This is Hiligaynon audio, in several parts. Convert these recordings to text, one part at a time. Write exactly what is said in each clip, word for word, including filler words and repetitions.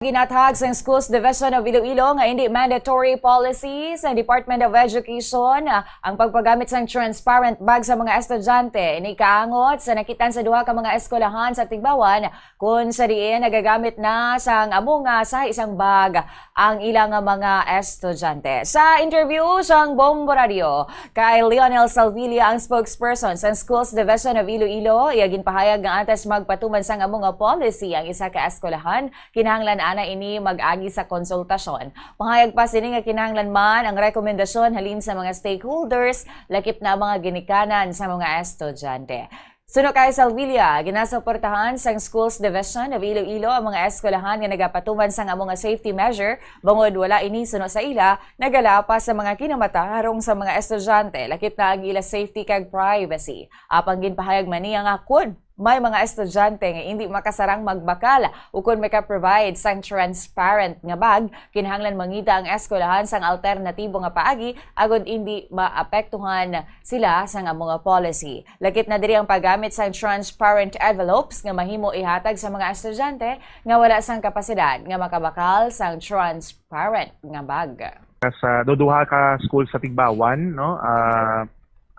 Ginathag sang Schools Division of Iloilo nga indi mandatory policy sa Department of Education, ah, ang pagpagamit sang transparent bag sa mga estudyante. Ini kaangot sa nakit-an sa duha ka mga eskwelahan sa Tigbauan, kun sa diin nagagamit na sang amo nga sahi sang bag ang ila nga mga estudyante. Sa interview sang Bombo Radio kay Lionel Salvilla, ang spokesperson sang Schools Division of Iloilo, iya ginpahayag nga antes magpatuman sang amo nga policy ang isa ka eskwelahan, kinahanglan ana ini mag-agi sa konsultasyon. Pahayag pa sini nga kinahanglan man ang rekomendasyon halin sa mga stakeholders, lakip na ang mga ginikanan sa mga estudyante. Suno kay Salvilla, ginasuportahan sang Schools Division of Iloilo ang mga eskwelahan nga nagapatuman sang amo nga safety measure, bangod wala ini suno sa ila nagalapas sa mga kinamatarong sa mga estudyante, lakip na ang ila safety kag privacy. Apang ginpahayag man niya nga kun may mga estudyante nga indi makasarang magbakal ukon maka-provide sang transparent nga bag, kinahanglan mangita ang eskwelahan sang alternatibo nga paagi agod indi maapektuhan sila sang amo nga policy. Lakip na diri ang paggamit sang transparent envelopes nga mahimo ihatag sa mga estudyante nga wala sang kapasidad nga makabakal sang transparent nga bag. Sa duduha ka school sa Tigbauan, no, ah,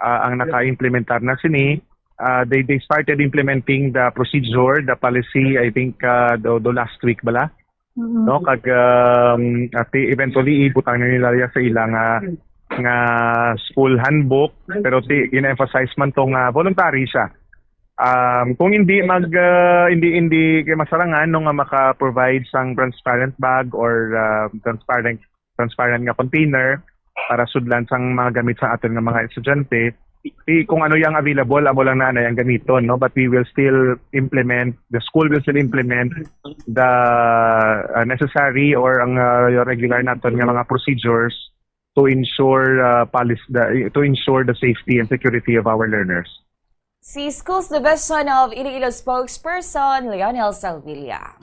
ah, ang naka-implementar na sini. Ah, they they started implementing the procedure, the policy, I think, ah, do, do last week bala, no? Kag, um, ati eventually ibutang na nila ya sa ila nga nga school handbook, pero ti gina-emphasize man to nga voluntary siya. Um, kung hindi mag ah, hindi hindi kay masarangan no nga maka-provide sang transparent bag or ah, transparent transparent nga container para sudlan sang mga gamit sa aton nga mga estudyante, ti kung ano yang available, amo lang na ang gamiton, no? But we will still implement, the school will still implement the uh, necessary or ang uh, regular naton nga mga procedures to ensure uh, policy the, to ensure the safety and security of our learners. Si Schools Division of Iloilo spokesperson Lionel Salvilla.